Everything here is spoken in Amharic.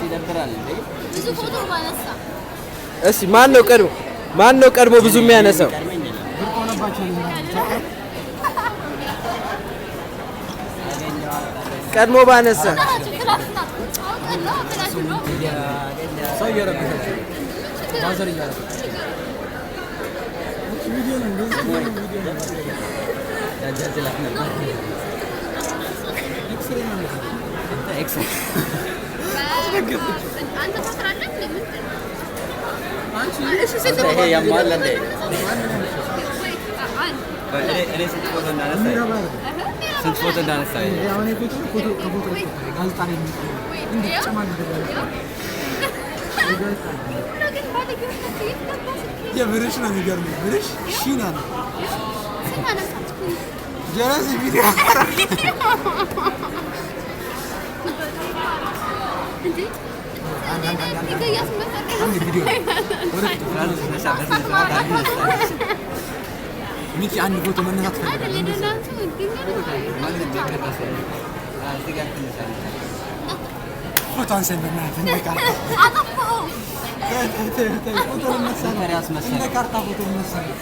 ይደብራል እንዴ? ብዙ ፎቶ ባነሳ። እስቲ ማን ነው ቀድሞ ብዙ የሚያነሳው? ቀድመኝ የለም። ብርቅ ሆነባቸው። ቀድሞ ባነሳ። አውቀን ነው ብላችሁ ነው። ሰው እየረበሻቸው ነው። Bother እያደረገ ቪዲዮ ነው፣ እንደዚህ ቪዲዮ ነው። ያጃጅላት ነበር። ኤክስሬ ነው የሚሰራው። አንተ ኤክስ። አንተ ታስራለህ እንዴ? ምንድን ነው? አንቺ። እሺ ስንት? ይሄ ያማል እንዴ? ወይ አንድ። እኔ ስንት ፎቶ እንዳነሳ የሚረባ አይደለም። ስንት ፎቶ እንዳነሳ። ይሄ አሁን የፎቶ ፎቶ ከፎቶ ጋዜጣ ላይ የሚቀርበው እንዲህ ጨማል ነገር የጋዜጣ ግን ባለጌዎች ናቸው። የት ገባ ስልኬ? የብርሽ ነው የሚገርመው። ብርሽ ሺና ነው። ስንት አነሳች? ጀለስ ቪዲዮ። እንዴ እያስመሰከረ። አንድ ቪዲዮ ወደፊት። ሚኪ አንድ ፎቶ መነሳት አይደል? ፈልጋለሁ። የደህና ሰው ድንገት። እዚህ ጋር ትነሳለች። ፎቶ አንሳኝ በእናትህ፣ እንደ ካርታ። አጠፋው። ተይ፣ ተይ፣ ተይ፣ ፎቶ ልነሳ ነው። ያስመሰለ። እንደ ካርታ ፎቶ ልነሳ ነው።